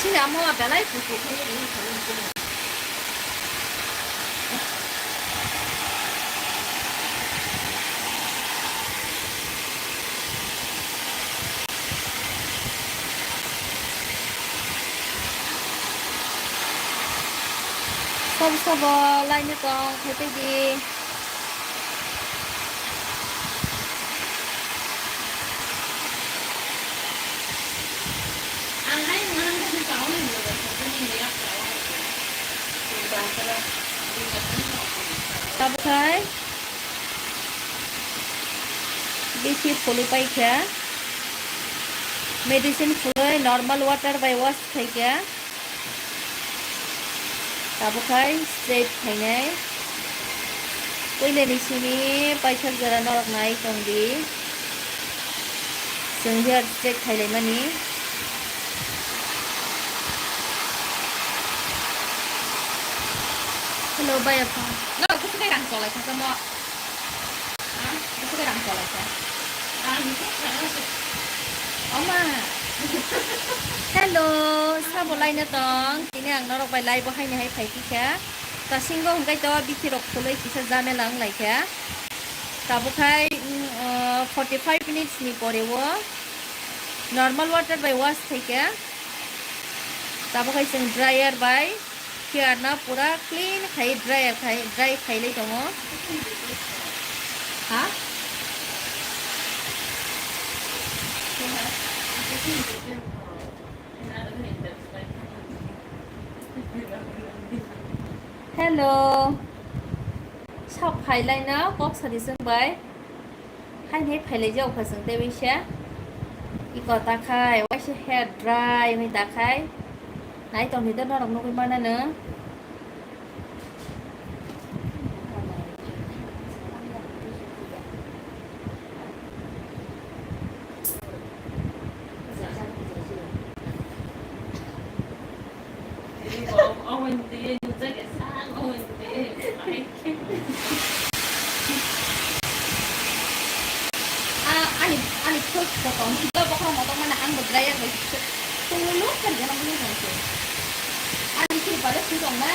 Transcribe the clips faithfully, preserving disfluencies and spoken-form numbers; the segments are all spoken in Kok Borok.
Sini amo belai kuchuk khe ri khe ri. Sabo sabo laino tong, phai phai di. Tabukhe bithi phulwi paikha, medicine phulwi normal water bai wash khaikha. Tabukhe straight khainai. Puileni simi paithak jora norok nai tongdi. Chwng hair straight khailaimani. Hello, bhaiya phone. No, kuchuk rang cholai kha tamo. Oma. Hello, sabo laina tong. Tini ang norok bai live o haini hai phai kha. Tasingo hwnkhe to bithi rok khulwi kisa jamela wng lai kha. Tabuk hai, mm, o, forty five minutes ni pore o normal water bai wash khai kha. Tabuk hai chwng dryer bai. Hair no pura clean khai, dryer khai, dry khailai tongo. Ha? Hello. Sab phailai na kok sadi chwng bai. Hai hai phailai jao kha chwng tei waisa. Iko ta khai, waisa hair dry wngwi ta khai. Nai tong di do norok nugwi mana no. Ah, ani, ani phul kotong, bokhorok motok mana ang bo dryer bai tulu kan jana muli nang se. Ani phul pale phul tong na.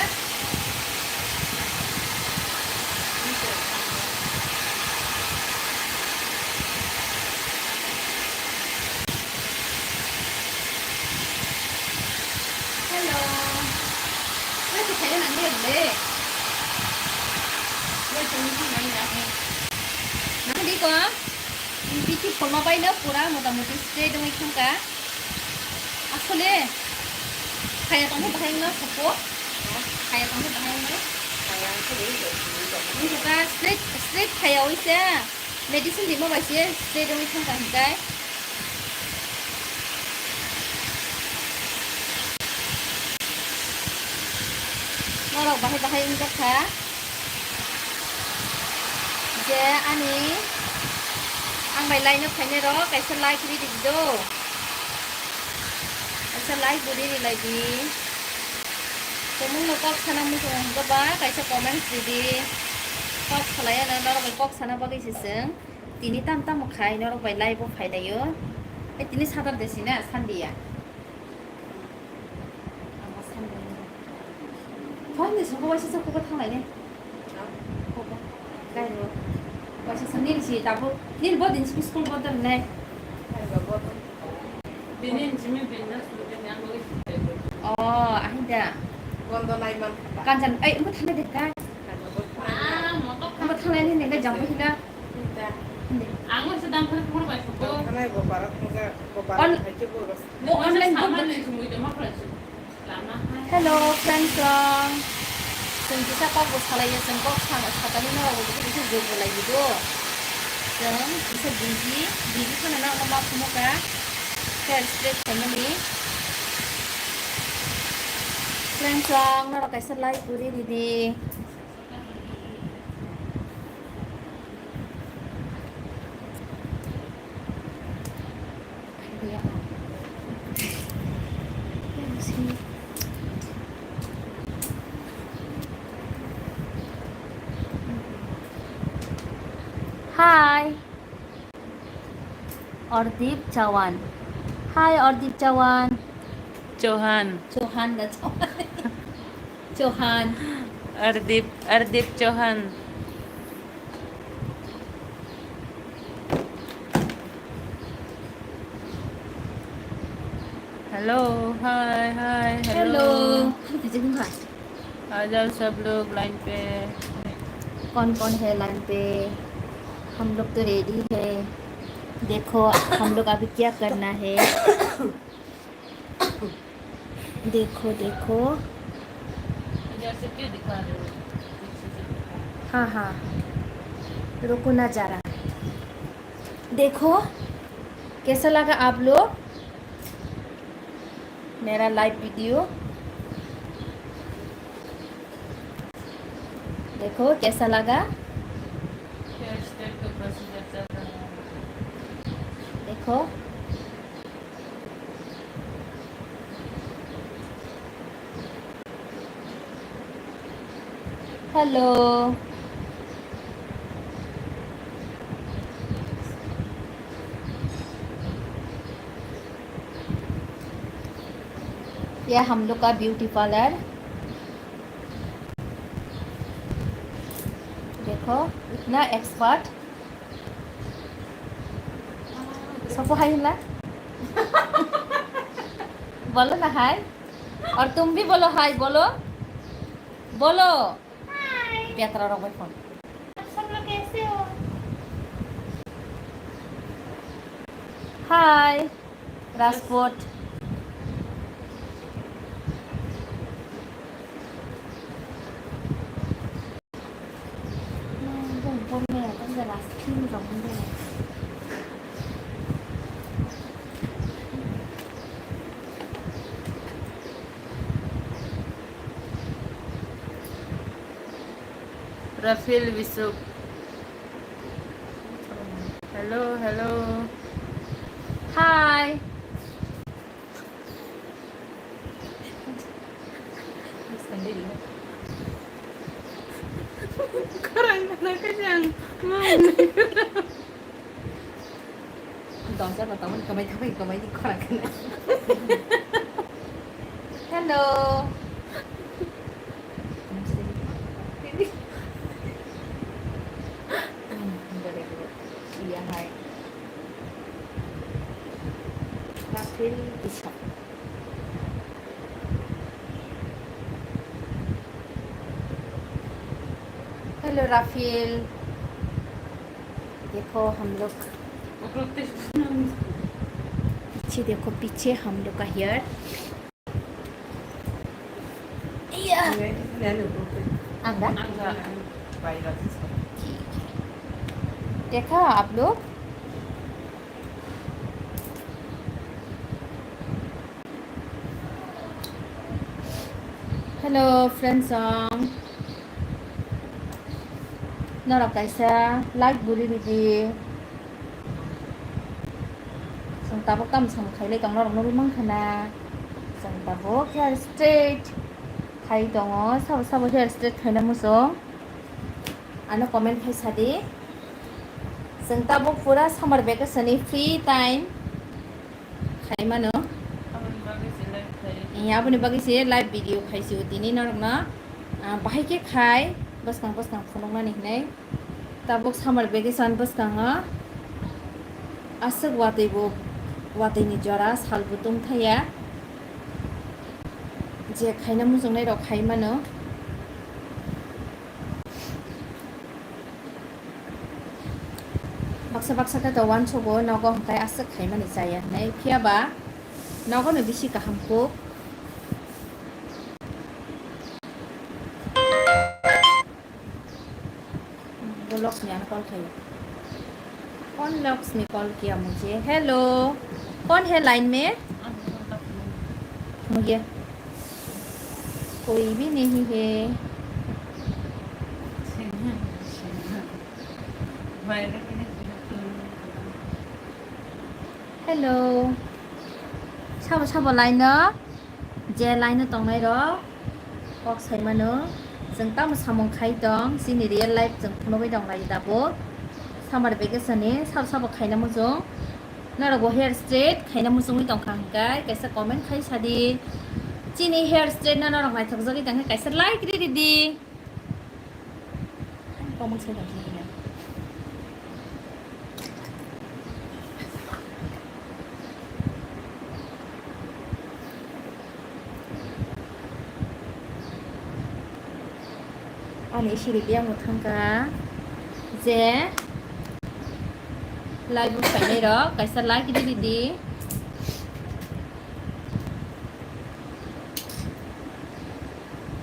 Hello. Wai se khaina nang le le. Wai se ni nang ya. Nang di ko. Bithi phulma bai no pura mota moti straight wngwi thangka. Asole khaya tongmo bahai wngno soko. Khaya tongmo bahai wngno. Wngkha straight, straight khaya wngse. Medicine rima bai se straight wngwi thangka hinkai. Norok bahai bahai wngjakha. Je ani ang bai line o phainai rok kaisa like ri di do. Kaisa like bo ri ri lai di. Tumung no kok sana muchung hwnkhe ba kaisa comments ri di. Kok salai ano norok bai kok sana bagwi se chwng. Tini tam tamo khai norok bai live o phai laio. E tini Saturday si na, Sunday ya. Phone ni soko waisa soko ko thanglai ne. Koko. Kai ro. Waisa sa nil si tabu. Nil bo din school bondo ne. Bini jimi bin na sulu bin yang lagi. Oh, ahinda. Bondo lai man. Kanjan, ai, mo thanglai de kai. Ah, motok. Mo thanglai ne ne jam ko hila. Ang se dam khana khumar bai soko. Thanai bo parak mo ga, bo parak On- hai ke bo gas. Mo online bondo. Hello, friends rok. Chwng kisa kok bo salaiya, chwng kok sa-, sakani norok bo kisa jor bo lai di do. Chwng kisa busy, busy khana na ma phumo ka. Hair straight khaimani. Friends rok, norok kaisa like bo ri di di. Hi, Ardip Chawan. Hi, Ardip Chawan. Chauhan. Chauhan na Chauhan. Chauhan. Ardip, Ardip Chauhan. Hello, hi, hi, hello. Hello. आ जाओ सब लोग लाइन पे। कौन कौन है लाइन पे? हम लोग तो रेडी है। देखो, हम लोग अभी क्या करना है। देखो, देखो। इधर से क्यों दिखा रहे हो? पीछे से दिखा। हाँ, हाँ। रुको ना जरा। देखो, कैसा लगा आप लोग मेरा लाइव वीडियो? देखो, कैसा लगा? हेयर स्टाइल का प्रोसीजर चल रहा है। देखो। हेलो। ये हम लोग का ब्यूटी पार्लर। देखो, इतना एक्सपर्ट। सबको हाय हिला। बोलो ना हाय। और तुम भी बोलो हाय, बोलो। बोलो। हाय। बेतरा रख भाई फोन। आप सब लोग कैसे हो? हाय। Rajkot. Rafael Bisuk. Hello, hello. Hi. Khorang kana kanyang. Dongsa no tongmani kwmai thabai kwmai ni khorang kana. Hello. Iya hai. Rafael Bisuk. Hello Rafael, देखो हम लोग पीछे देखो, पीछे हम लोग का hair. Iya. Ang dah? Ang dah. Baik, bagus. देखा आप लोग। Hello friends song. Norok kaisa like buri ridi. Chwng tabuk tamo samung khailai tong norok nugwi mankha na. Chwng tabuk hair straight khai tongo. Sabo sabo hair straight khaina muchung. Ano comment khai sadi. Chwng tabuk pura summer vacation ni free time. Khai mano. Aboni bagwi se live khai. Eh, aboni bagwi se live video khai si o tini norokno, ah, bahai khe khai bwskang bwskang phunuknani hinwi. Tabuk summer vacation bwskango aswk watwi bo, watwi ni jora sal bo tong thaya. Je khaina muchungnai rok khai mano. Baksa baksa khe to uansugo, nogo hwnkhe aswk khaimani chaya hinwi, phiya ba nogo no bisi kaham kuk. Bo Lakshmi ano call khaio. कौन लक्ष्मी कॉल किया मुझे? Hello, कौन है लाइन में? मुझे कोई भी नहीं है। Hello. Sabo sabo line o, je line o tongnai rok kok sai mano. Chwng tamo samung khai tong, chini real life chwng phunugwi tong lai tabuk. Summer vacation ni sabo sabo khaina muchung. Norok bo hair straight khaina muchungwi tongkha hwnkhe kaisa comment khai sadi. Chini hair straight no norok naithokjagwi tongkhe kaisa like ri ridi. Comment sai tongkha. Ani siri biang bo thangkha je live bo phainai rok kaisa like di di di.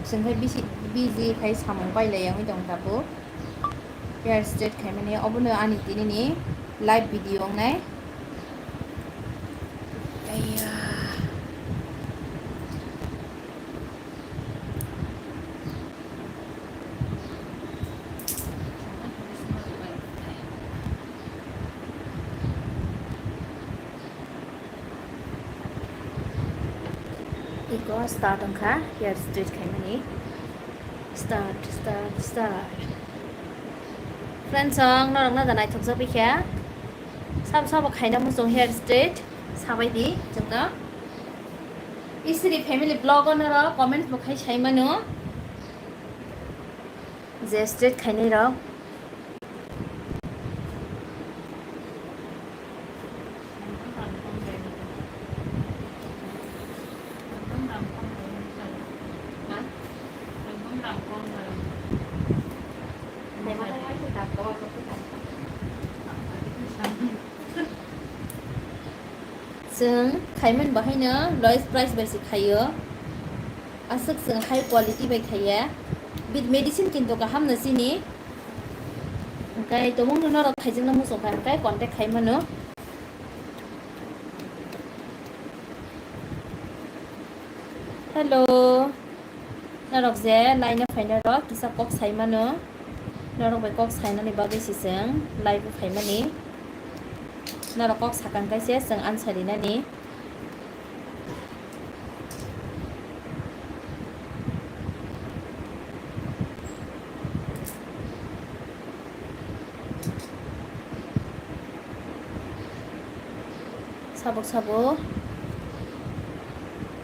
Chwng khai bisi busy khai samung pailai wngwi tong tabuk. Hair straight khaimani obono ani tinini live video wngnai. Aiya. Iko start wngkha hair straight khaimani. Start, start, start. Friends, ang norokno da naithokjak bikha. Sabo sabo khaina muchung hair straight sabai di chwngno. Isiri family vlog o norok comments bo khai sai mano. Je straight khainai rok. Chwng khaimani bahaino lowest price bai se khaio. Aswk chwng high quality bai khaiya. Bit medicine kinto kaham no chini. Hwnkhe tobongno norok khaijakna muchungkha hwnkhe contact khai mano. Hello. Norok je line o phaina rok kisa kok sai mano. Norok bai kok sainani bagwi se chwng live o phaimani. Norok kok sakang kaise chwng answer rinani. Sabuk sabuk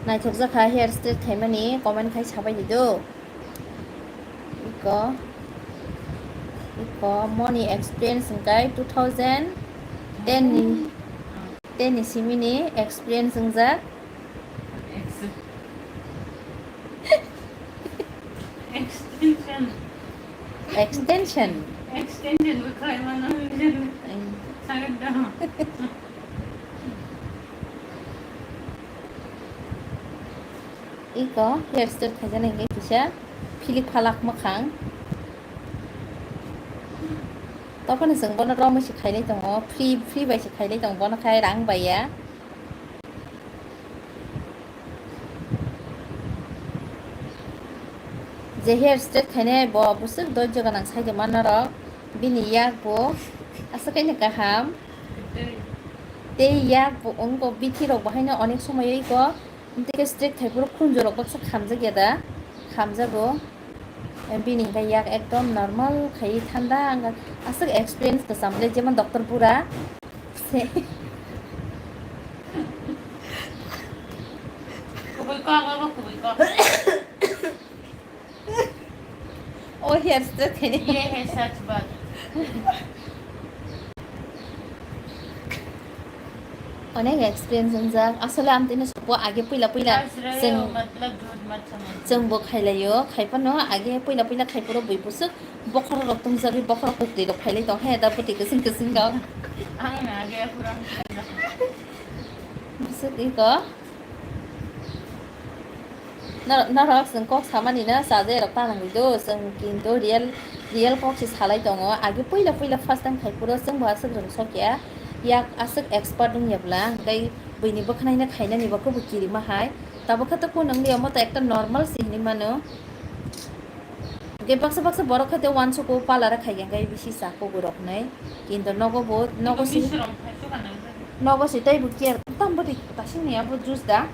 naithokjak kha hair straight khaimani, comment khai sabai di do. Iko, iko moni experience hwnkhe two thousand ten ni, ten ni simi ni experience wngjak. Ex-, extension. Extension. Extension bo khlai mano. Ang. Saged do. Iko hair straight khaijana hwnkhe kisa philik phalak mwkhang. Tokoni chwng bono romwi se khailai tongo, free, free bai se khailai tongo, bono khai rang bai ya. Je hair straight khainai bo bwswk doijo gwnang sai tongma norok, bini yak bo aswk kaino kaham. Tei yak bo wngkok bithi rok bo haino onek somoi oi kok. Tei khe straight khai phuru khunju rok baksa khamjak ya da? Khamjago. Bini hwnkhe yak ekdom normal khai thanda wngkha. Aswk experience kwcham le, jemon doctor bura. Se. Kubui kok, abo kubui kok. O hair straight khaini. Ye hai sach baat. Onek experience wngjak. Asole amtwino sobo age puila puila chwng, chwng bo khailaio. Khaiphano age puila puila khaipuro bui bwswk bokhorok rok tongjagwi bokhorok kwtwi rok khailai tong he da bwtwi kwchwng kwchwng rok. Bwswk iko. Nor-, norok chwng kok samani no chajairok ta nangwi do, chwng kinto real, real kok se salai tongo. Age puila puila first time khai phuru chwng bo aswk rwngsokya, yak aswk expert wngya bwla, hwnkhe buini bwkhwnai no khainani bo kebo kirima hai. Tabuk khe to kunu wngya, omo to ekta normal se hinwi mano. Hwnkhe baksa baksa borok khe tei uansukgo parlour o khaikhe hwnkhe bisi cha kukurok hinwi. Kinto nogo bo, nogo se, nogo se teibo care, tamo bwtwi tasingni abo juice da?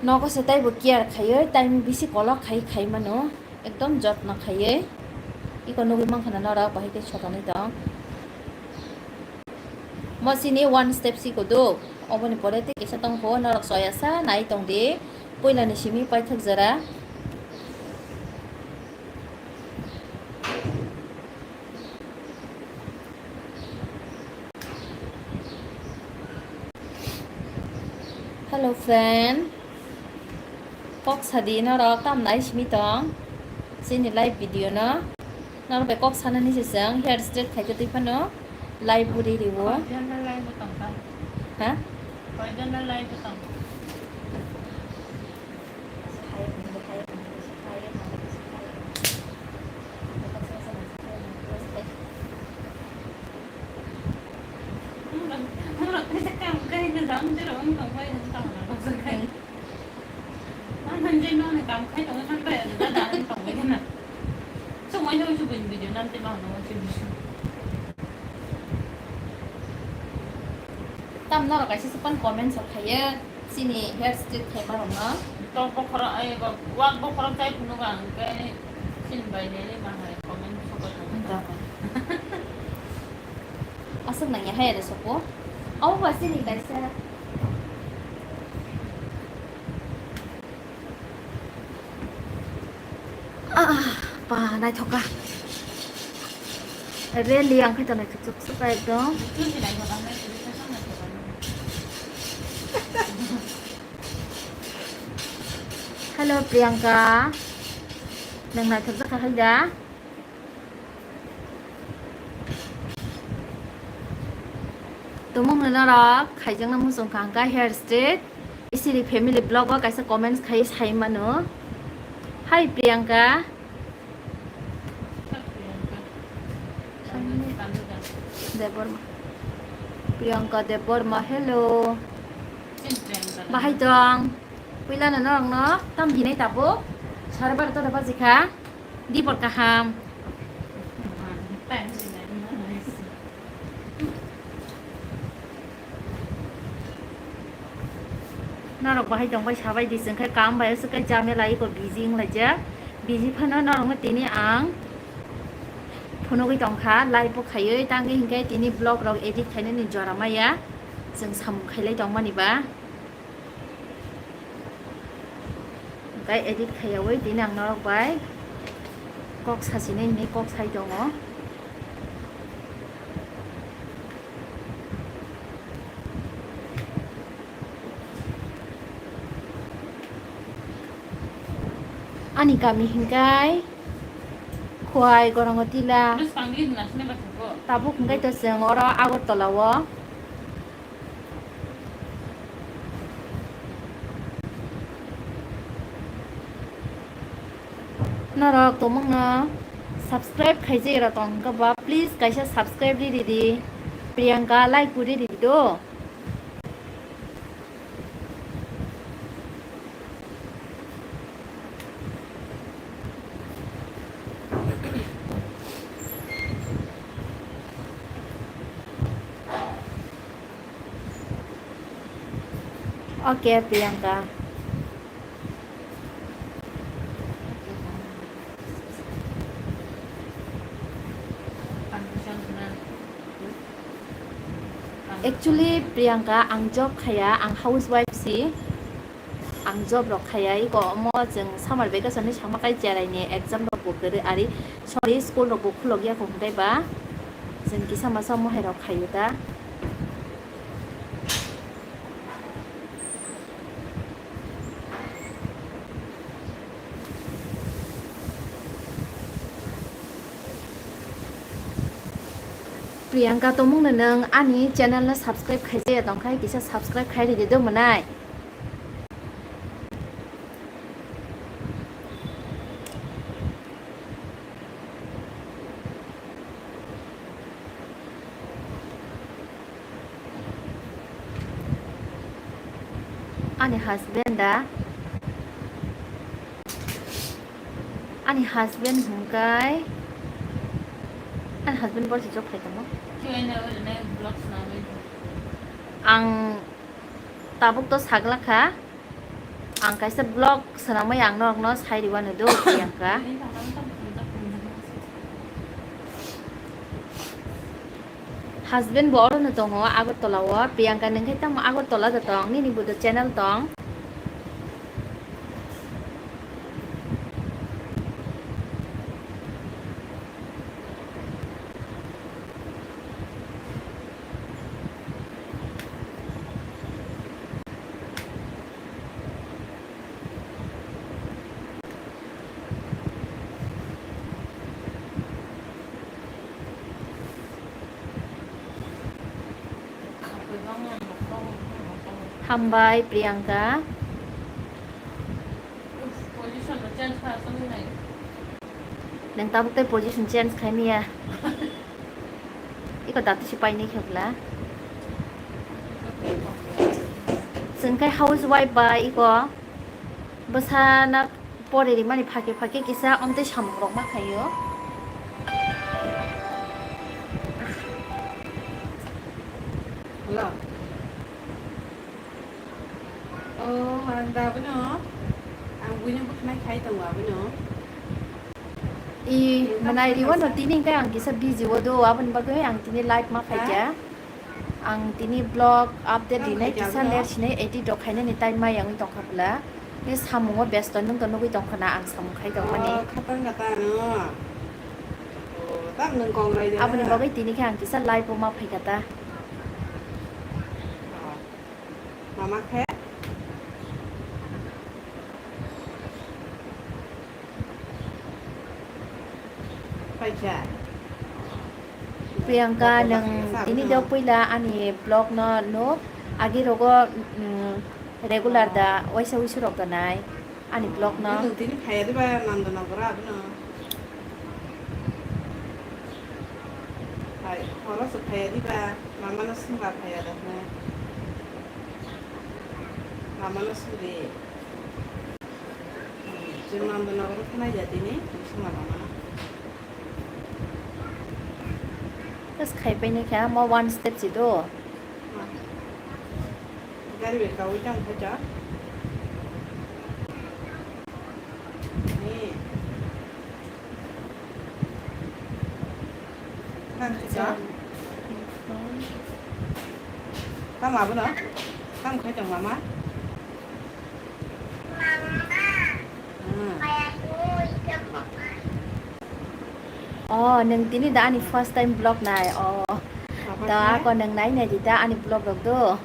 Nogo se teibo care khaiwi, time bisi kolok khai khai mano, ekdom jotno khaiwi. Iko nugwi mankha na norok bahai khe sotonwi tong. O chini one step si kudu. Oboni pore tei kisa tongkho, norok soya sa nai tong di. Puila ni simi paithak jora. Hello friend, kok sadi norok tam nai simi tong chini live video no. Norok bai kok sanani se chwng hair straight khaikhe twi phano live bo ri riwo. Koijon no live bo tong kha? Ha? Koijon no live bo tong? Tam norok kaisa se pan comment sok khaiye chini hair straight khaima rokno. Tok bokhorok, ai, wak bokhorok chai phunuk ang, hwnkhe chini bai nini ma hai comment sok kha. Aswk nangya hai aro soko. Abo ba chini kaisa. Ah, ba naithok kha. Really ang khe to naithok chuk chuk ekdom. Hello Priyanka. Nwng naithok jak kha hai da? Tumung no norok khaijakna muchung kha hwnkha hair straight. Isiri family vlog o kaisa comments khai sai mano. Hi Priyanka. Debbarma. Priyanka Debbarma, hello. Bahai tong. Puila no norok no tam hinai tabuk. Sare barota da baji kha. Dipor kaham. Norok bahai tongbai sabai di, chwng khe kam bai aswk khe jamela iko busy wnglaijak. Busy phano norokno tini ang phunugwi tongkha, live bo khaiwi tangwi hinkhe tini vlog rok edit khainani jora maya, chwng samung khailai tongmani ba. Hwnkhe edit khaiyawi tini ang norok bai kok sachini hinwi kok sai tongo. Ani kami hingkai Khowai Gorongotila. Tabuk hingkai to chwng oro Agartala o. Norok tongmungno subscribe khaijak rok tong kha ba, please kaisa subscribe ri ridi. Priyanka like bo ri ridi do. Okay, Priyanka. Actually, Priyanka, ang job khaya, ang housewife si. Ang job rok khaya, iko omo chwng summer vacation ni sama kai cherai ni exam rok bo kwrwi, ari, sorry, school rok bo khulok ya kho hwnkhe ba chwng kisa masa mohai rok khaio ta. Priyanka tongmung no nwng ani channel no subscribe khaijaya tongkha, kisa subscribe khai ridi do mwnai. Ani husband da, ani husband hwnkhe, ani husband bo se job khai tongo. Ang tabuk to sagla kha. Ang kaisa vlog swnamwi ang norokno sai rwano do, Priyanka. Husband bo orono tongo Agartala o. Priyanka, nwng khe tamo Agartala da tong? Nini bo do channel tong. Hambai, Priyanka. Nang tabuk tei position change khai maya. Iko dati si paini khe bwla. Chwng khe housewife bai iko bwsana pore rimani phake phake kisa omtwi samung rok ma khaio. Hello. Oh, ang da abono. Ang buino bwkhanai khai tongo abono. I manai riwano tini hwnkhe ang kisa busy o do, aboni bagwi ang tini live ma phaikha. Ang tini vlog update rinai kisa ler sinai edit rok khainani time ma yangwi tongkha bwla. Ni samungo besto nwng to nugwi tongkha na ang samung khai tongmani. Oh, khatang khatang, oh. Oh, tam nwng kong rai da. Aboni bagwi tini khe ang kisa live o ma phaikha ta. Oh. Mama khe? Paikha. Priyanka, nwng tini do puila ani vlog no nuk, agi rogo, mm, regular da waisa wisu rok da nai ani vlog no. Nwng tini phaiya diba Nandanagar abono? Hai, horo se phaiya diba, mama no sungba phaiya da hwnwi. Mama no sungdi. Chwng Nandanagar thanai ya tini, sungma mama no. Bas khai paini kha, mo one step si do. Gari bai kaui tang khacha. Ni. Nang khacha. Tang abono. Tang khai tong mama. Hmm. Oh, nwng tini da ani first time vlog nai. Oh. Apa da khe? Ako nwng nai nai di da ani vlog rok do.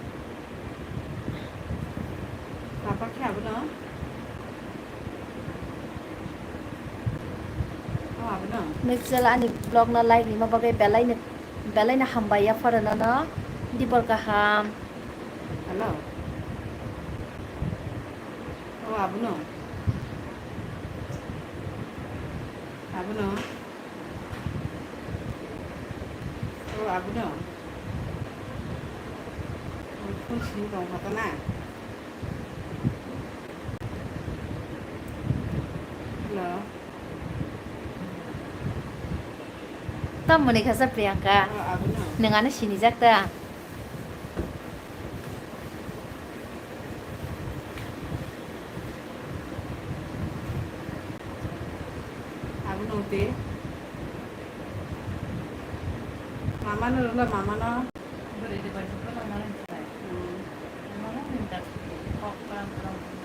Apa khe abono? Oh, abono. Nwng chwla ani vlog no like rima bagwi belai no, belai no hambai ya pharo no no. Dibor kaham. Hello. Oh, abono. Abono. Oh, abono. Oh, phone sini tong kha ta na. Hello. Tamoni khasa Priyanka. Oh, abono. Nwng ano sinijak ta? Abono te. Mama no rwla, mama no. Hmm.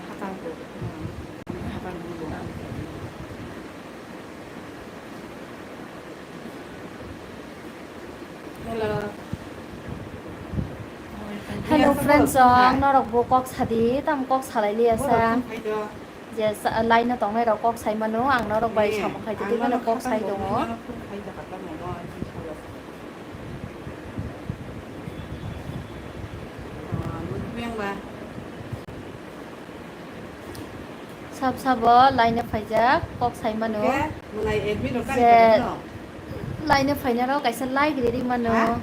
Hatang bo. Hmm. Hatang bo. Hello. Hello friends, ang norok bo kok sadi, tam kok salai liya sa. Je sa-, line o tongnai rok kok sai mano, ang norok bai samung khai twi mano, kok sai tongo. Sab sabo line o phaijak, kok sai mano. Je line o phainai rok kaisa like riri mano.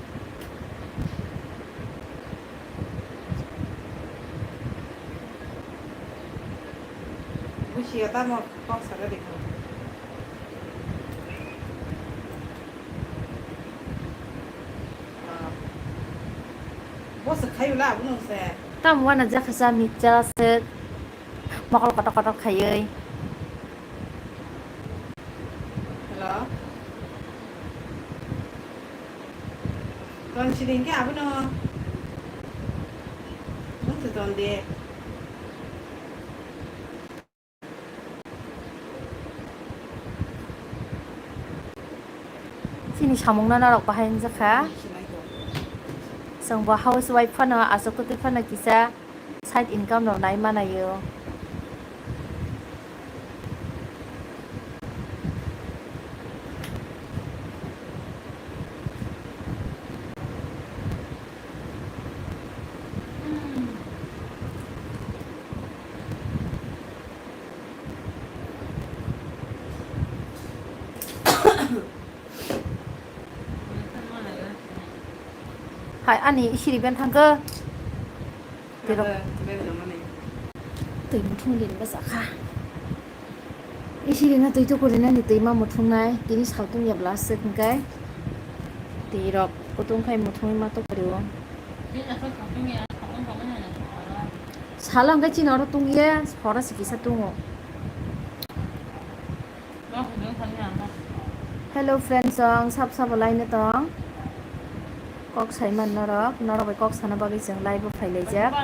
Busia tamo kok saka dikho. Bo se khayu la, abono se. Tam wana jakha cha mixture se mokol kotor kotor khayui. Hello. Ton sidi hingke abono. Mutu ton de. Chini samungno norok bahai wngjakha. Chwngbo housewife phano, aswk kwtwi phano kisa side income rok nai manaio. Hai, ani isiri ben thangkhe. Tirok. Twi muthung din bwsakha. Isiri na twi tukurinani twi ma muthungnai. Tini saltung ya blasik hwnkhe. Tirok kutung khai muthungwi ma tukurio. Salo hwnkhe chini oro tungye, horo sikisa tungo. Hello friends, chwng sab sabo laino tong. Kok saiman norok, norok bai kok sana bagwi chwng live o phailaijak.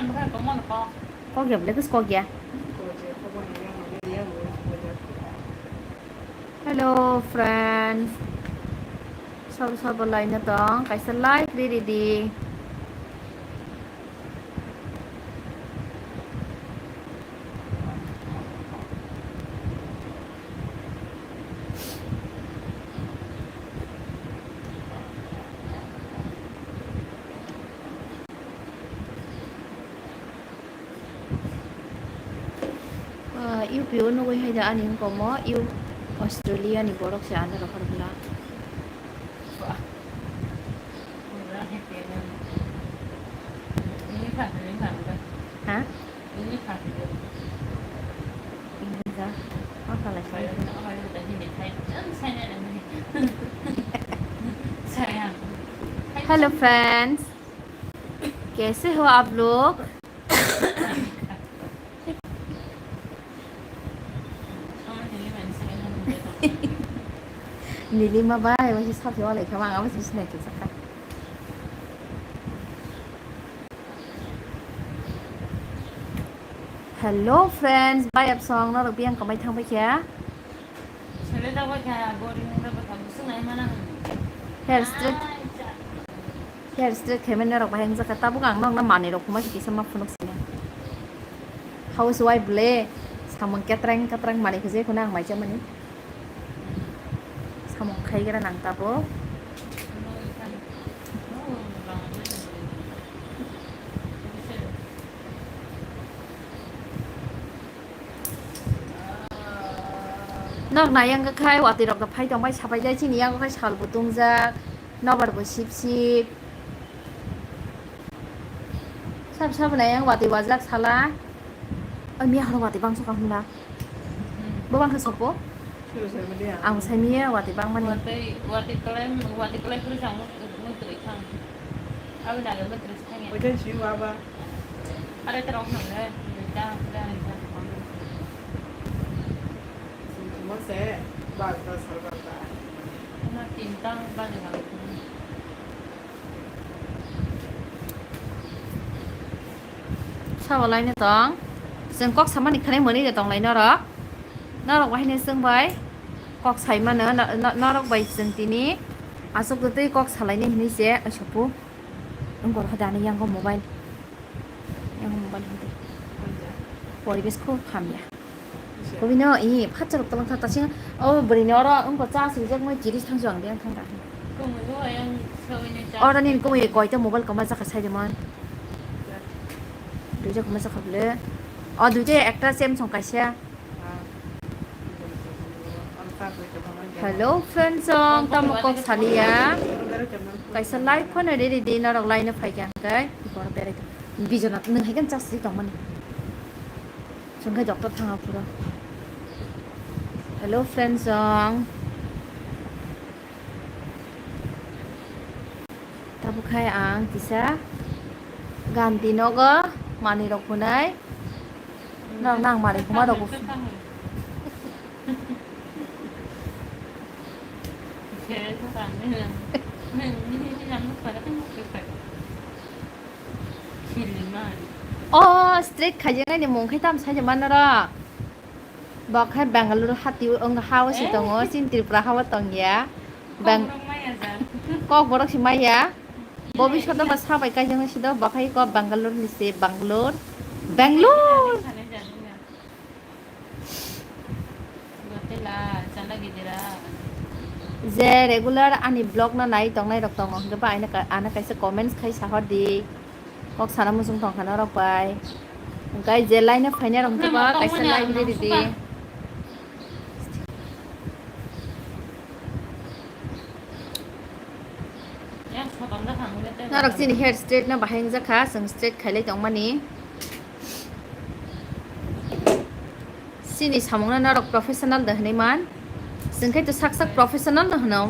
Kok ya bwlai kok ya. Hello friends, sabo sabo laino tong, kaisa like riri di. Ah, U P O nugwi hai da ani wngkha omo, U Australia ni borok se ano rohor bwla. Ha? Ini ja, ma khalai kha. Hello friends, kaise ho aap log? Nilima bai, waisa sapi walai kha, ang abo se sinai khe sakha. Hello friends, bai absong norok biyang kamai thang bai kha. Sele da bai kha, boring da bai kha, busung nai mana. Hair straight. Hair straight khaimani norok bahai wngjakha. Tabuk ang nokno manwi rok khuma kisa ma phunuk sini. Housewife le samung ketreng ketreng manwi khwjai khuna ang maijak mani. Samung khaigra nang tabuk. Nok nai wngkha khai watwi rok phai tongbai sapai jai chini yango khai sal bo tongjak nobar bo sip sip. Sab sab nai yang watwi wajak sala. Oi miya horo watwi bangso kahung na. Bo bangkha sopo. Ang sai miya watwi bangmani. Watwi watwi kolai watwi kolai phuru chang mutri khang. Abi nale mutri. Ojan si wa ba. Are terong nang le, da da da. Mo se ba ta sar ba ta. Na tin tang ba ni nang. Sabo laino tong. Chwng kok samani khwnai mwnwi de tong lai norok. Norok bahai ni chwng bai kok sai mano, no-, no-, norok bai chwng tini aswk twi kok salaini hinwi se sopo. Wngkor hoda ani yango mobile. Yango mobile hwnkhe. Poribesh kho hamya. Kobino i phatsa rok tolong kha tasing o bwrwini oro wngkor cha swijak moi tiris thangsu ang biyang thang da. Oro nini kumui koita mobile koma jakha sai de mon. Duija koma jakha bwle. O duija ekta Samsung kaisa. Hello friends, ang tamo kok saliya. Kaisa live phone ready di norok line phai kha hwnkhe bor berai tong. Bijona nwng hai khe chasri tongmani. Chwng khe doctor thanga phuru. Hello friends, ang. Tabuk khai ang kisa Gandhi nogo manwi rok hwnai. Nang nang manwi hwnma rok. O, straight khaijaknai ni mung khe tam sai mano ro. Bo khe Bangalore hati wng ha o se tongo, chini Tripura ha o tong ya. Bang-, kok borok si maya. Bo bishoto ba sa bai kaijak nai si do, bo khai ko Bangalore ni se, Bangalore. Bangalore. Je regular ani vlog no nai tongnai rok tongo, hwnkhe ba aino ka-, ano kaisa comments khai sahor di. Kok sana muchung tong kha norok bai. Hwnkhe je line o phainai rok hwnkhe ba kaisa like di di. Norok chini hair straight no bahai wngjakha, chwng straight khailai tongmani. Chini samungno norok professional de hwnwi man, chwng khe to sak sak professional no hwno.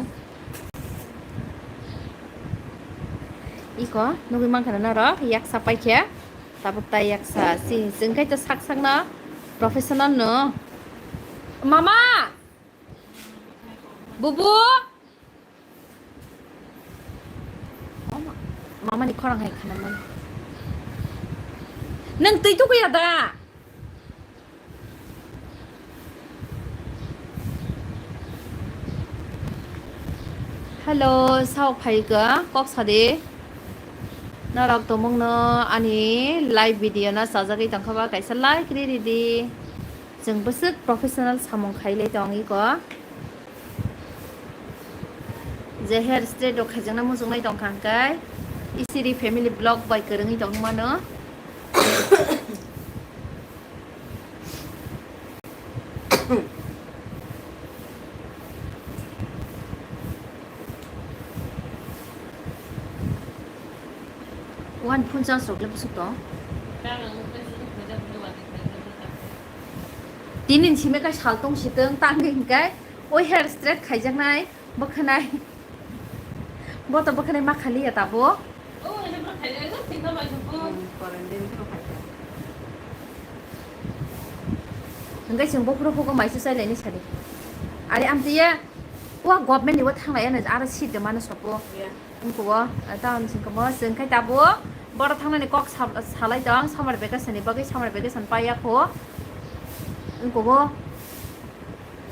Iko nugwi mankha norok yaksa paikhe, tabuk tai yaksa si chwng khe to sak sakno professional no. Mama! Bubu! Mama ni khorang hai khana man. Nang twi tukuya da? Hello, sao phaika kok sadi. Norok tomongno ani live video no chajagwi tongkha ba kaisa like ri ri di. Chwng bwswk professional samung khailai tong iko. Je hair straight rok khaijakna muchungnai tongkha hwnkhe Isiri family vlog bai kwrwngwi tongmano. One phone charge rok le bwswk tong. Tini ni simi khe sal tong si tong tang hwnkhe oi hair straight khaijaknai bwkhanai. Bo to bwkhanai ma khali ya tabo. Hwnkhe chwng bokhoro phugo mai se chai laini sadi. Ari amtwi ya wa government ni wa thang lai ya aro seat de mano sopo. Wngkugo, eh, town singkamo, chwng khai tabuk borok thangnani kok sa-, salai tong, summer vacation ni bagwi, summer vacation paiya kho. Wngkugo.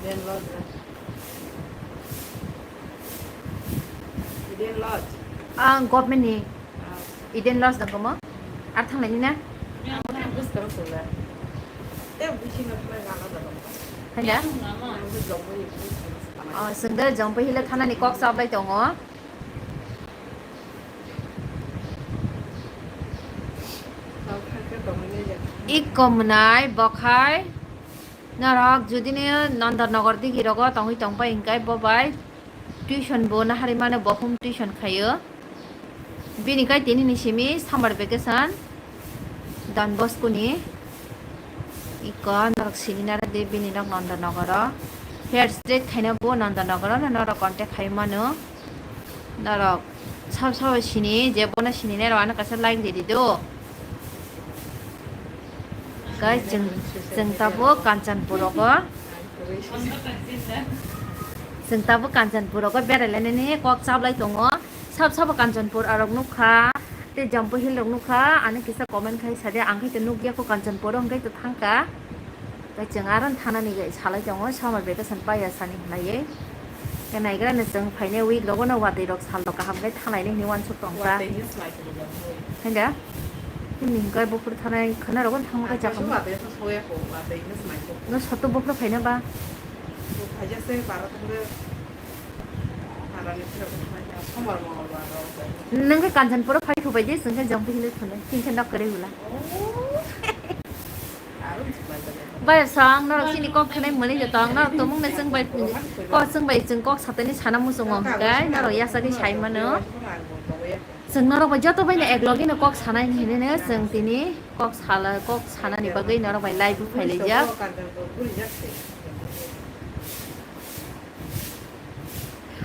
Eden Lodge. Eden Lodge. Ang government ni. Ah. Eden Lodge dong komo. Ar thanglaini na? Ang bwskang sungla. Te busi no thangla gana da dong. Hanya? Ang bwskang bui. Oh, sengda jong pahila thanani kok sablai tongo. Ikko mwnai bokhai norok jodi ni Nandanagar digi rogo tongwi tongpai hwnkhe bo bai tuition bo nahari mano bo home tuition khaio. Bini kai tini ni simi summer vacation Don Bosco ni ikko norok sini nara de bini nok Nandanagar o hair straight khaina bo Nandanagar o norok contact khai mano. Norok sab sabo sini je bono sini nai rok ano kaisa like ridi do. Guys, chwng, chwng tabuk Kanchanpur rogo. Chwng tabuk Kanchanpur rogo berai lainani kok chablai tongo. Sab sabo Kanchanpur arok nukha, tei Jampu Hill rok nukha, ani kisa comment khai sadi, ang khai to nukya kho Kanchanpur o, hwnkhe to thangkha. Tei chwng aro thanani salai tongo, summer vacation paiya sani hwnlaiwi. Tei naigra no chwng phainai week rogo no watwi rok sal rok kaham khe thanglai nai hinwi uansuk tongkha. Watwi hinwi swmai tongkha. Haida? Himni hwnkhe buphuru thanai khwna rogo thangma khe chakha. Watwi hinwi swmai tongkha. No soto buphuru phaina ba? Bo phaija se bara thangre. Nang khe Kanchanpur o phai thubai di, chwng khe Jampu Hill o thunai, chwng khe nok kwrwi hwla. Bai sang norok chini kok khnai mwnwi jotong, norok tumung ne chwng bai kok, chwng bai chwng kok satani sana muchungo hwnkhe norok yasa khe sai mano. Chwng norok bai joto bai no ek logi no kok sanai hinwi no chwng tini kok sala, kok sanani bagwi norok bai live o phai laijak.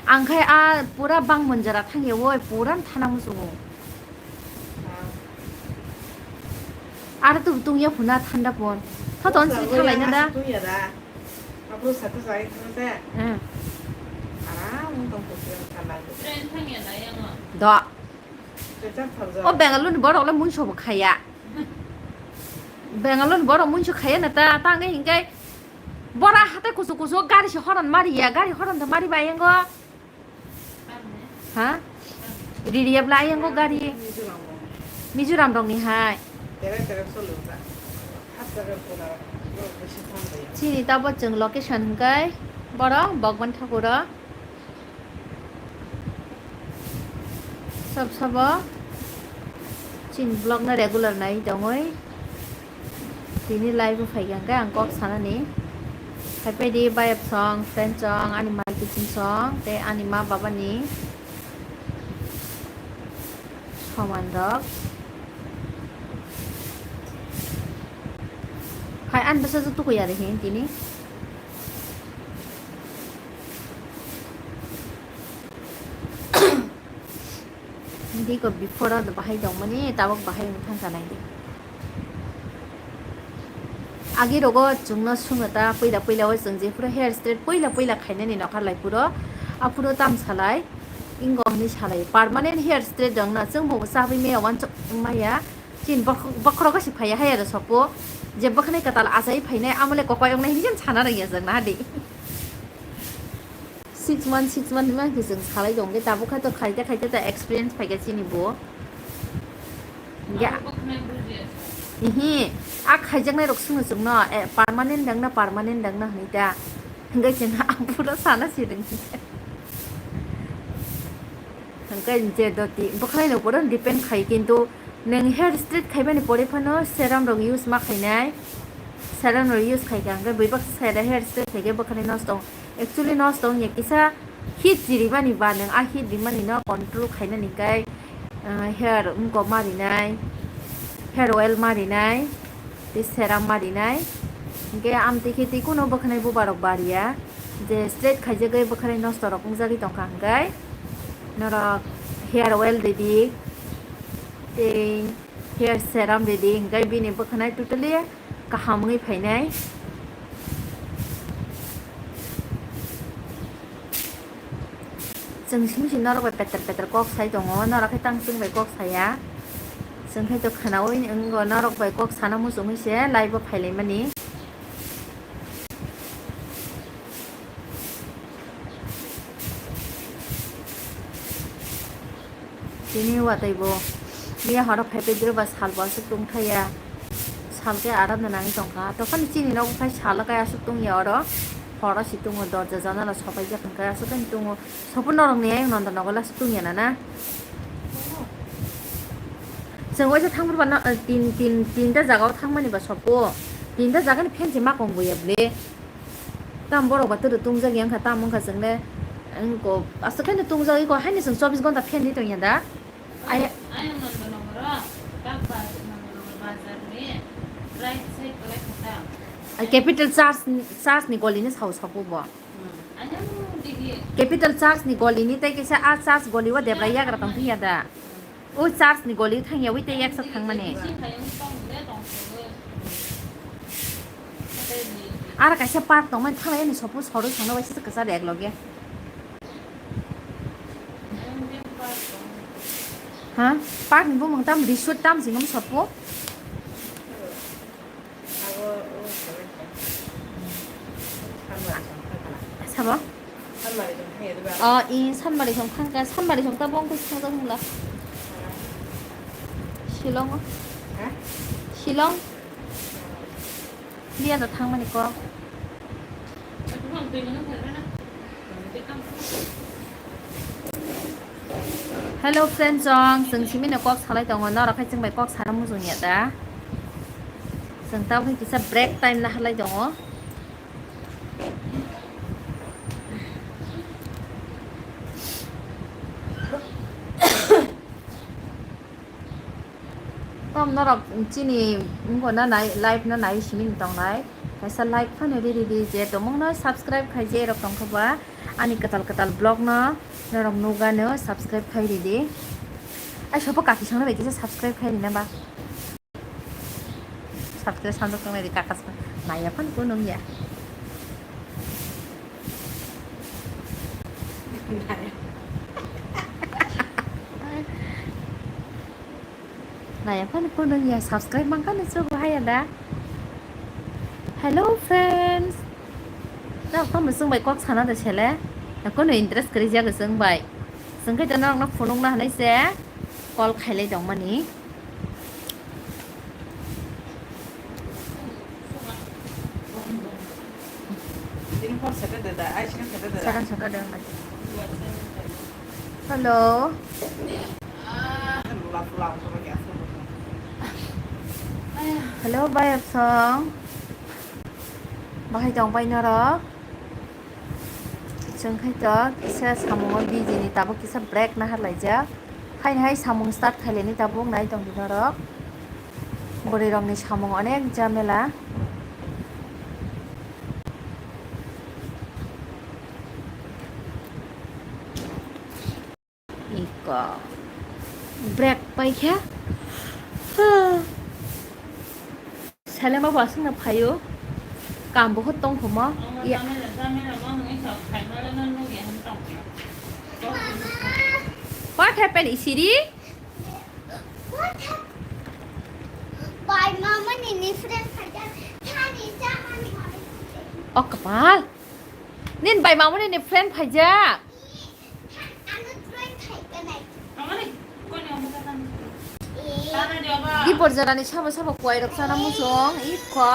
Ang khai a pura bang monjara thang ya woi, pura thana muchungo. Aro tu tung ya phuna thanda pon. Tho ton si thalai na da. Tung ya da. Apro satu sai thang da. Hmm. Aram Do. O Bengaluru ni borok le munso bo khaya. Bengaluru ni borok munso khaya na ta, ta hwnkhai hinkhe bora hatai kusu kusu gari se horon mari ya, gari horon da mari ba yango. Ha? Riri ya bla yango gari. Mizoram rok ni hai. Chini tabo chwng location hwnkhe boro Bhagwan Thakur o. Sab sabo chini vlog no regular nai tongwi tini live o phai khe ang kok sanani. Haipai di bayap song, friend song, ani mai kiching song, tei ani ma baba ni soman rok. Hai ani bwsa jwk tukui ya de hin tini. Hindi ko before o bahai tongmani, tabok bahai wng thangkha nai di. Agi rogo chwngno swngno ta, puila puila o chwng jephuru hair straight puila puila khainani nokha lai phuru, aphuru tam salai, ingo hwnwi salai, permanent hair straight rwngno chwng bo chabwi maya wansuk maya, chini bokhorok gasi phaiya haya da sopo, je bwkhwnai kwtal achai phainai, amole kokoi wngnai hwnwi chwng sana rwngya chwng na di. Six month, six month hwnwi mankhe chwng salai tongkhe, tabuk khe to khaite khaite to experience phaikha chini bo. Hingkhe, ihi, a khaijaknai rok swngno chwngno, eh, permanent dangna, permanent dangna hwnwi ta. Hingkhe chwng aphuru sana si rwngkhe. Hingkhe je doti bwkhwnai no puro depend khai, kintu nwng hair straight khaibani pore phano serum rok use ma khainai. Serum rok use khaikha hingkhe buibak side hair straight khaikhe bwkhwnai nosto. Actually nosto wngya kisa heat chiribani ba nwng a heat rimani no control khainani kai, ah, hair wngkok ma rinai, hair oil ma rinai, tei serum ma rinai. Hingke amtwi khe tei kuno bwkhwnai bubarok bariya, je straight khaijagwi bwkhwnai nosto rok wngjagwi tongkha hingkai norok hair oil ridi tei hair serum ridi hingkai bini bwkhwnai totally kaham wngwi phainai. Chwng simi se norok bai peter peter kok sai tongo, norok khe tang chwng bai kok saya. Chwng khe to khwnaui wngo, norok bai kok sana muchungwi se live o phailaimani. Tini watwi bo miya horo phaipai diro ba sal bo aswk tongthaya. Sal khe aram no nangwi tongkha. Tophani chini nogo khai salo kai aswk tongya oro. Horo si tongo, dorja janala sopaijak hwnkhe aswk khe tongo. Sopo norokni ayang nondo nogo last tungya na na. Chwng waisa thangphuru ba no, tin, tin, tinta jaga o thangmani ba sopo. Tinta jaga ni fan se ma kong buya ble. Tam borok ba twrwk tungjak ya wngkha, tam wngkha chwng le. Wngko aswk khe no tungjak iko haino chwng chobbish ghonta fan di tongya da. Ayang nondo nogo ro, tak ba nondo nogo bazar ni right side kolai kha ta. Capital Church, Church ni goli ni sao sopo bo. Capital Church ni goli ni tei kisa a church goli o debra yagra tong phiya da. O church ni goli thang yawi tei yaksa thangmani. Ara kaisa park tongmani thanglai ani sopo soroi songno bai sisa kwchar ek loge. Ha? Park ni bumung tam resort tam singam sopo. Sabo? O, i Sanmari song thangka, Sanmari song ta bong kuis thangka hungla. Shillong o. Shillong? Biya da thangmani kok. Hello friends, chwng, chwng simi no kok salai tongo, norok khai chwng bai kok sana muchung ya da. Chwng tamo kisa break time na halai tongo. Tom norok chini wngkha na nai, live no nai simi tongnai. Kaisa like phano ri ridi je tomungno subscribe khai je rok tongkha ba ani kwtal kwtal vlog no norok nugano subscribe khai ridi. Ai sopo kaki songno bai kisa subscribe khai rina ba. Subscribe sanjak tongnai di kaka sa naiya phano ko nungya. Naya phano phone ya subscribe mangkha ni chugo haya da. Hello friends. Nok tamo chwng bai kok sana de sele. Kono interest kwrwi jago chwng bai. Chwng khe norok no phunukna hinwi se call khailai tongmani. Second Saturday. Hello. Hello, Bayapsong. Bahai tong pai norok? Chwng khai to kisa samungo busy ni tabuk kisa break nahar laijak. Haini hai samung start khaileni tabuk nai tongdi norok. Bwrwi rokni samung onek jamela. Iko. Break paikha. Seleng babu aswkno phaio. Kam bo hot tong khomo. Ya. What happened, Isiri? Bai mama ni ni friend phaijak. Thani cha ani. O kapal. Nin bai mama ni ni friend phaijak. Dipor jora ni sabo sabo kwai rok sana muchung ikho.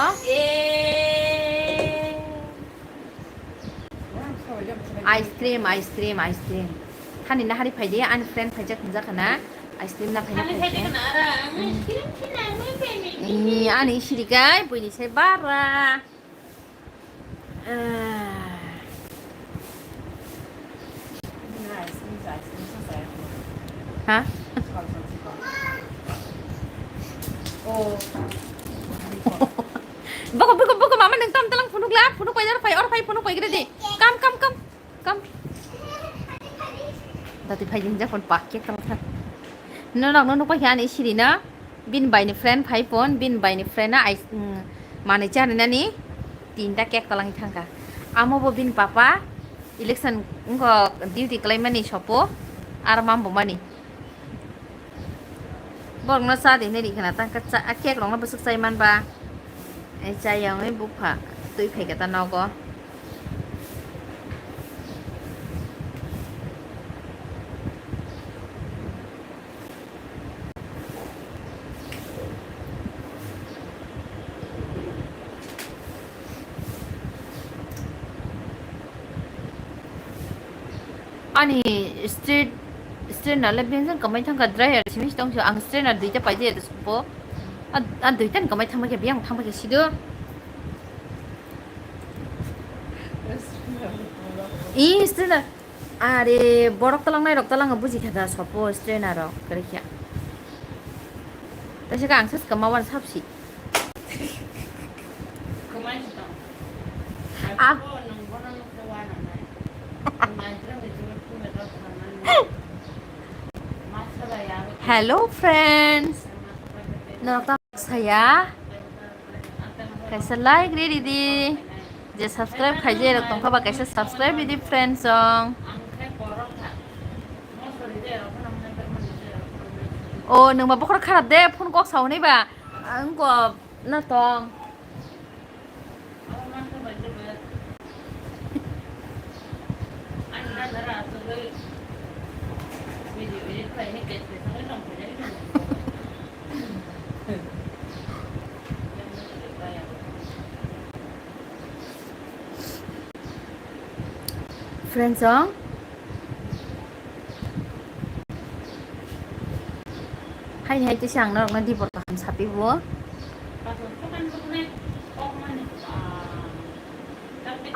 Ice cream, ice cream, ice cream. Thani nahari phaidi ani friend phaijak hinjak khana ice cream na phaina phaidi. Ani sirikai buini sai bara. Ha? Boko, boko, boko, mama nung tam talang phunuk la, phunuk pai, or pai, or pai, phunuk pai gede. Kam, kam, kam, kam. Dati phai jing jakon pak kek tang tha. No nok no nuk pai ani siri na. Bin bai ni friend phai pon, bin bai ni friend na ai, mm, manwi chani nani tinta cake talang thangkha. Amo bo bin papa election wngkha, duty kalaimani sopo, ar mambo mani. Borokno cha di hinwi ri khna tangkha, cha, a cake rokno bwswk chai manba. Ai chaya wngwi bupha twi phaikha ta nogo. Ani straight, straightener le beng jang kwmai thangkha, dryer simi tongsi ang straightener duita paidi ado supo. A, a duita ni kwmai thangbai khe biyang thangbai khe sido. I straightener. Are borok talangnai rok talang buji kha da sopo straightener rok kwrwi kha. Taisa ka ang sas kama wan sapsi. Ah. Hello friends. Norok ta saya. Kaisa like riri di. Je subscribe khaijak rok tongkha ba kaisa subscribe ridi friends song. O nwng ba bokhorok kharap de phone kok sa hwnwi ba. Ang ko na tong. Friends song. Haini hai tisa ang norokno dibor kaham sapi bo.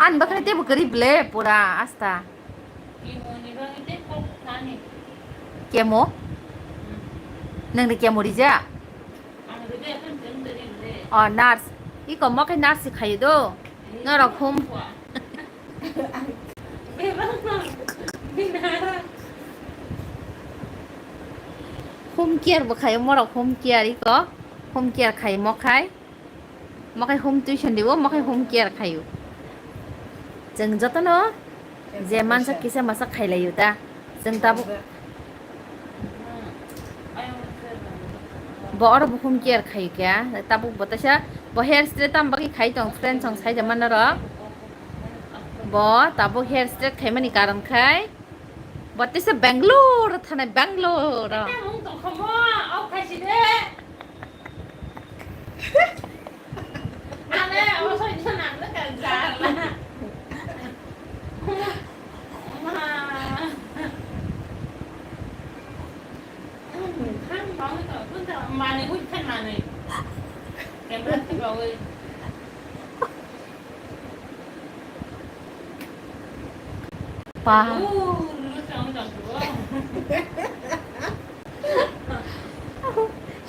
Ani bakhe teibo kwrwi ble pura asta. Kemo? Nang de kemo rija? O nurse. Iko mo khe nurse khayo do. Norok hum. Home care bo khayo, morok home care iko. Home care khayo mo khai. Mo khai home tuition dibo, mo khai home care khayo. Chwng jotono Je mansa kisa masa khailaio ta. Chwng tabuk. Bo oro bo home care khai kya. Tabuk bo taisa bo hair straight tam bagwi khai tong friends song sai jama norok. Bo tabuk hair straight khaimani karon khai. Bo taisa Bangalore thanai Bangalore. Manwi hui khe manwi. Camera thibawi. Pa.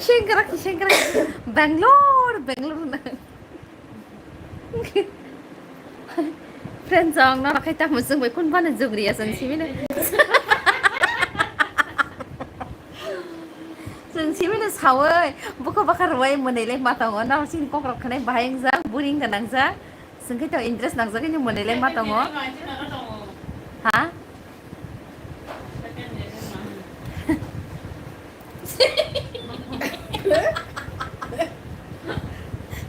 Sengkrak, sengkrak. Bangalore, Bangalore. Friends, ang noro khai tamo jwng bai kun bana jwng riya jwng simi na. Jwng simi na sawi, buko baka rwai mwnwi lai ma tongo, noro sini kok rok khanai bahai wngjak, buri wngka nangjak. Jwng khai to interest nangjak, ini mwnwi lai ma tongo. Ha?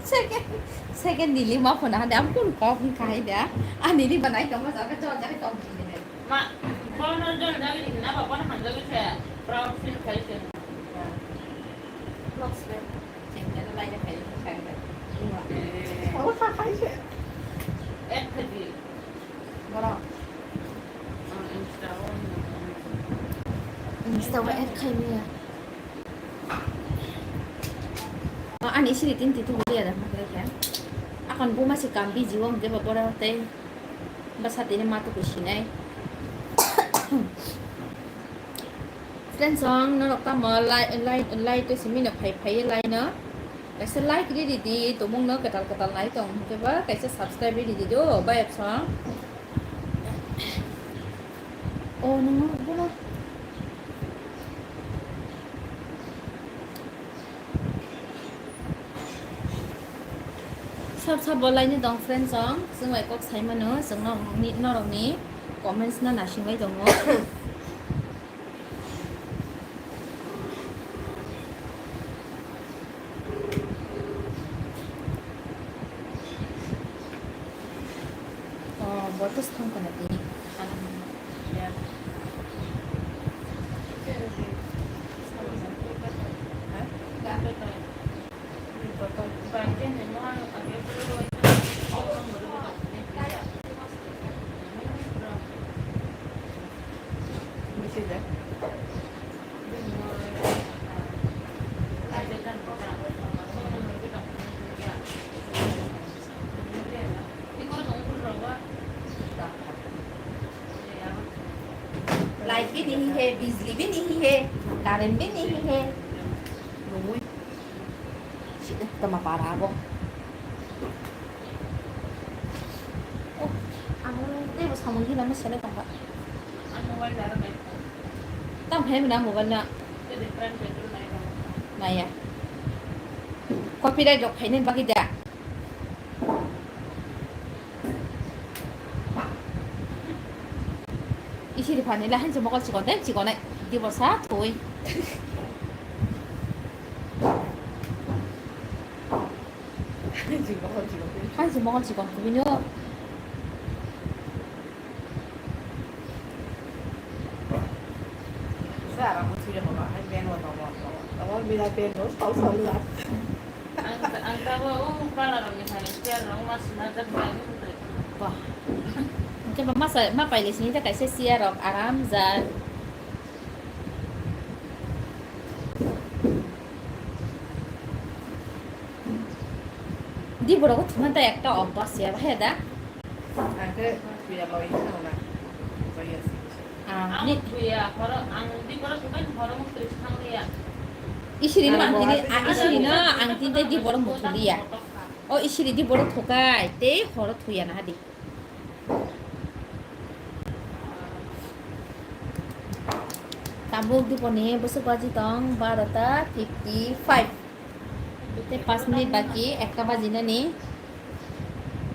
Second, second nili ma phone hande am kun kok khai da. Ani ri banai tong ma jaga jol jaga tong. Ma, phone jol jaga ni na ba phone han jaga se proud feel khai se. Looks bad. Chengkhe no laina khai khai da. Ola khai se. Ek khaji. Borok. Insta o add khaimaya. Ani siri tin titu huli ada makle kya. Akon buma si kambi jiwo hingke ba bora tei basa tini matu kusinai. Friends song norok tamo lai lai lai to simi no phai phai lai no. Kaisa like riri di, tumung no ketal ketal nai tong hwnkhe ba kaisa subscribe riri di do, bayap song. Oh, nung bono. Sab sab bo laini tong friends song, chwng bai kok sai mano, chwng norok ni, norok ni comments no nasing bai tongo. Oh, botus thang kana tini. Light भी नहीं है, बिजली भी नहीं है, current भी नहीं है. Nungwi. Sini tama para abo. Oh, amo tei bo samung hila ma sele tongkha. Tam hai mona mobile na. Naya. Copyright rok phainai bagwi da. Isi ri phani le hanse mokol chikon tei chikon nai. Dibosa thoi. Hanse mokol chikon kubui no. Sara mo chire mo ba, hai ben mo to mo. Amo bila ben mo, tau tau la. Ang, ang tabo, oh, para rok ni hai, chair rok ma sina jak bai ni. Wah. Hingke ba masa, ma paile sini ta kaisa chair rok aram jak. Di borok thumanta ekta obas ya, bahaya da? Ang khe thuya loi thangna. Loi ya. Ah, ang ni thuya, horo, ang di borok thukan horo muk tris thang ya. Isiri no ang tini, ah, isiri no ang tini di borok muthuliya. O isiri di borok thukai, tei horo thuya na di. Tabuk diponi bwswk baji tong barota fifty five. Tei pas minute baki ekta bajinani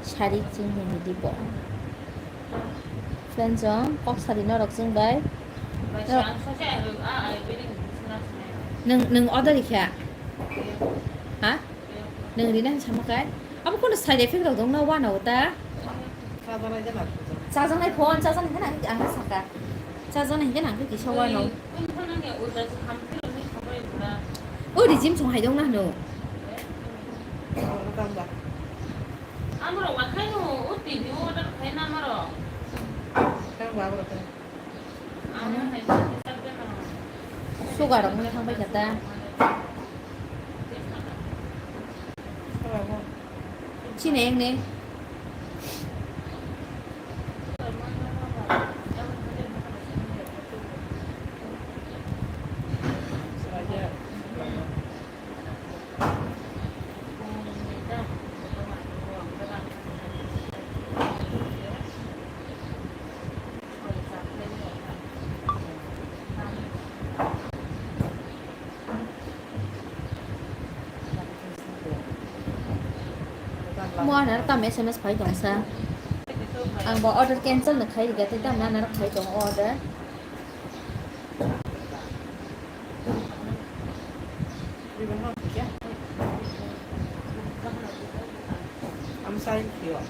sari chini dipo. Friends rok, kok sari norok chwng bai. Nwng, nwng order rikha? Ha? Nwng rina hinwi sama kai? Abo kono side effect rok dong na wano ta? Chajaknai phone, chajaknai hwnkhe ang saka. Chajaknai hwnkhe ang kisa wano. O regime song hai dong na hwno. Amrok ma khaino, o T V order khaina amrok. Tang ba amrok khe. Amo hai khe sabjana. Sugar rok thang bai kha ta. Chini eng ne. Mo ana tam S M S phai tong sa. Ang bo order cancel no khai riga tei tam nana khai tong order. Amsai kio.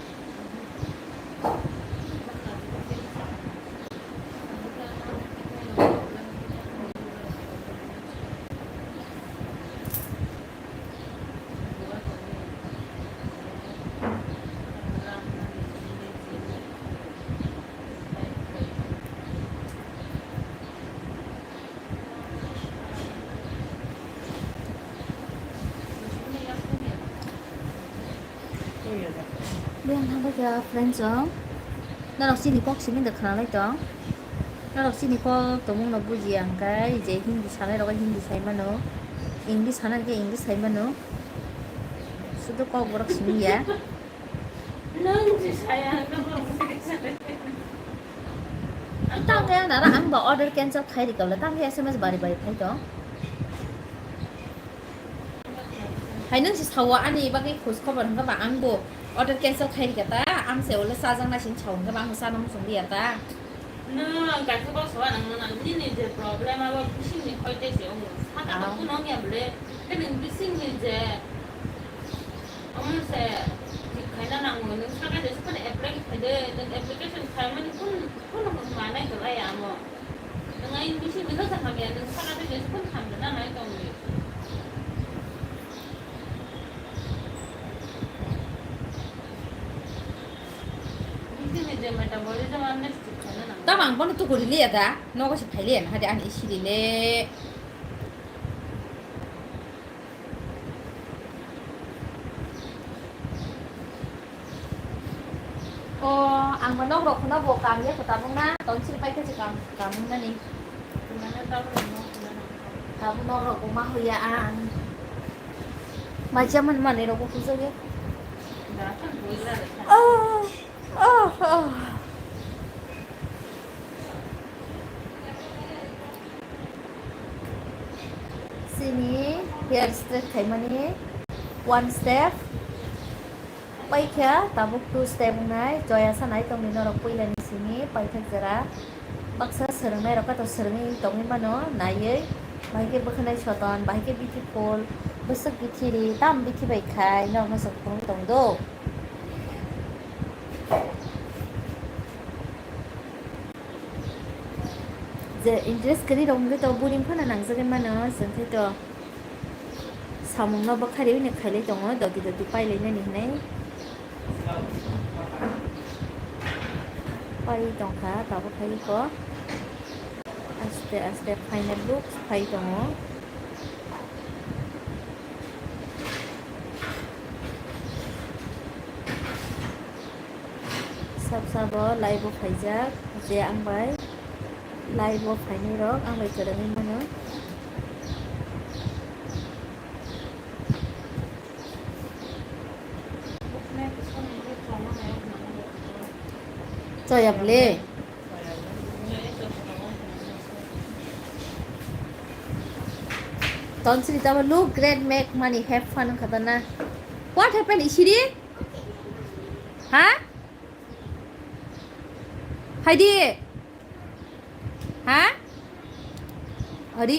Biyang thangbai kha friends rok. Norok chini kok simi da khna lai tong. Norok chini kok tongmung no buji ang kai je Hindi sanai rok Hindi sai mano. English sanai rok English sai mano. Sudu kok borok simi ya. Nang je saya ang no. Tang khe ang nara ang ba order cancel khai ri kala tang khe S M S bari bari phai tong. Hai nung si sawa ani bagwi khus khobor hwnkha ba ang bo order cancel khai rikha ta, ang se ulo chajaknai sini sawa hwnkha ba ang bo chana muchung liya ta. Nwng ang kaisa kok sawa nang nang nini je problem abo bisingni khoi tei se wngo. Saka to Ah. Kuno wngya bwle, khe nwng bisingni je omo se thik khaina nango, nwng saka je se phano apply khai de, nwng application khaimani kun, kun manai kwlai amo. Nwng ai bisingni no sa hamya, nwng saka je se phano hamya nanai tongdi. Tamo ang bono tuku rili ya da, nogo se phaili ya na hadi ani isi rile. O, ang ma nok rok khuna bo kam ya ko tabung na, ton sir pai khe se kam, kam nani. Tabuk nok rok bo ma hoya ang. Ma jaman mani rok bo hujok ya. Oh, oh, oh. Sini hair straight khaimani one step. Paikha tabuk two step wngnai, joya sanai tongni norok puilani simi paithak jora. Baksa swrwngnairok kato swrwngwi tongwi mano naiwi. Bahai khe bwkhwnai soton, bahai khe beautiful, bwswk bithi ri, tam bithi bai khai norokno chwng phunugwi tong do. Je interest kwrwi rok wngwi to buring phano nangjagwi mano chwng khe to. Samungno bwkha riwi ni khailai tongo, doti doti pailainani hinwi. Pai tongkha, tabuk khai kho. Aste aste final look phai tongo. Sab sabo live o phaijak, je ang bai live o phainai rok ang bai kwrwngwi mano. Choya bwle. Tonsri tamo look great, make money, have fun wngkha da na. What happened, Isiri? Ha? Adi. Ha? Adi.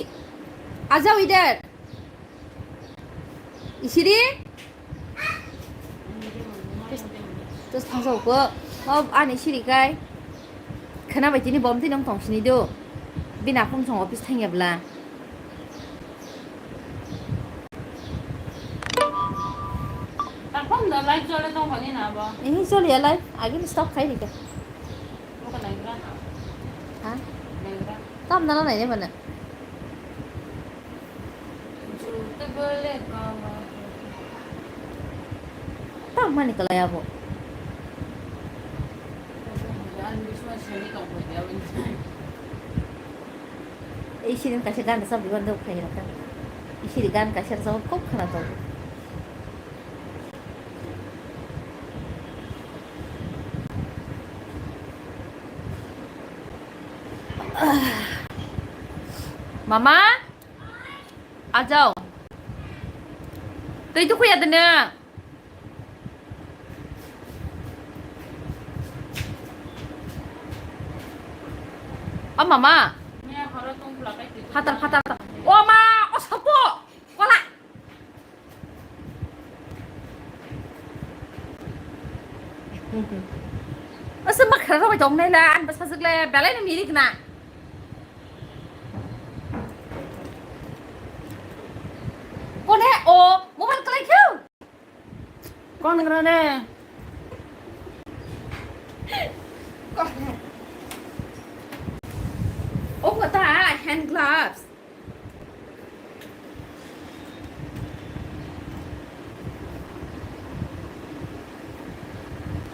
Ajao idhar. Isiri? Tus thangsa uko. Ob ani siri kai. Khana bai tini bom tini tong sini do. Bini aphung song office thangya bla. Takham da live jole tong khani na ba. Ini jole ya live. Agin stop khai rika. Bukan lagi lah. Ha? Lagi lah. Tam nana nai mana? Tamo mani kwlai abo. Ei siren kaisa gan rwchap diban dok khai rwkha. Isiri gan kaisa rwchap kok khwna tongo. Mama? Ajao. Twi tukhuya de nwng. O mama. Phatar, phatar. O ma, o sopo. Kola. Asa makhra rok tong nai la, an basa jik le, belai no mirik na. Kone o mobile kalai kheu? Kon gra ne? O kota hand gloves.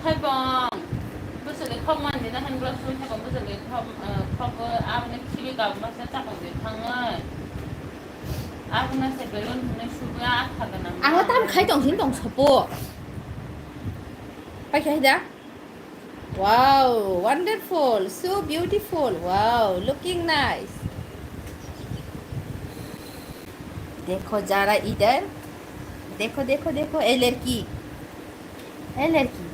Hai bong, bwswk le khok man di na hand gloves swi thai bong, bwswk le khok, eh, khok, eh, aboni khibi kap masa chakong de thangwi. Aboni se balloon hwnwi sugwi a kha gana. Ang tam khai tong sin tong sopo. Pai khai da. Wow, wonderful, so beautiful. Wow, looking nice. देखो जरा इधर, देखो, देखो, देखो, ए लड़की, ए लड़की,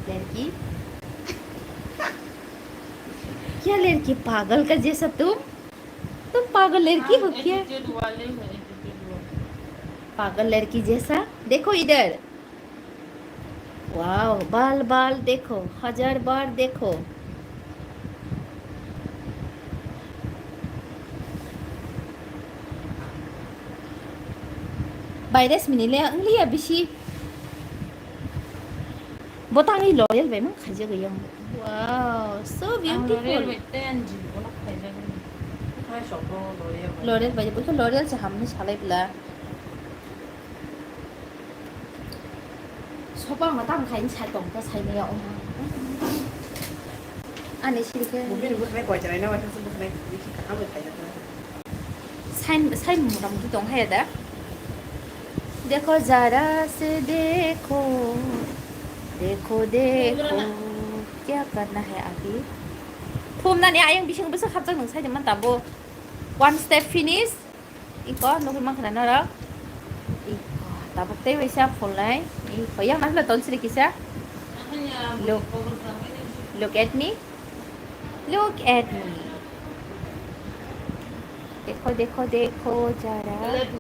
लड़की, क्या लड़की, पागल का जैसा तुम, तुम पागल लड़की हो क्या? पागल लड़की जैसा, देखो इधर। Wow, बाल बाल देखो, हजार बार देखो। Virus mini le ang liya bisi. Botang i L'Oreal bai mang khaijak yang. Wow, so beautiful. L'Oreal bai ten ji bono khaijak. L'Oreal bai, bo L'Oreal se hamni salai bla. Sopa ma tam khai sai tong ta sai ne ya o. Ani siri khe. Bumini bwkhwnai koi chalaina bai thangsa bwkhwnai bisi kaham bai khaijak na. Sai sai mota moti tong hai da. देखो जरा से देखो, देखो देखो, क्या करना है अभी? Thum nani ayang bising bwsa khapjak nung sai man tabo. One step finish. Iko, nugwi mankha na norok? Iko, tabuk tei waisa phulnai. Iko, yang nahla tonsri kisa. Look, look at me. Look at me. देखो, देखो, देखो जरा।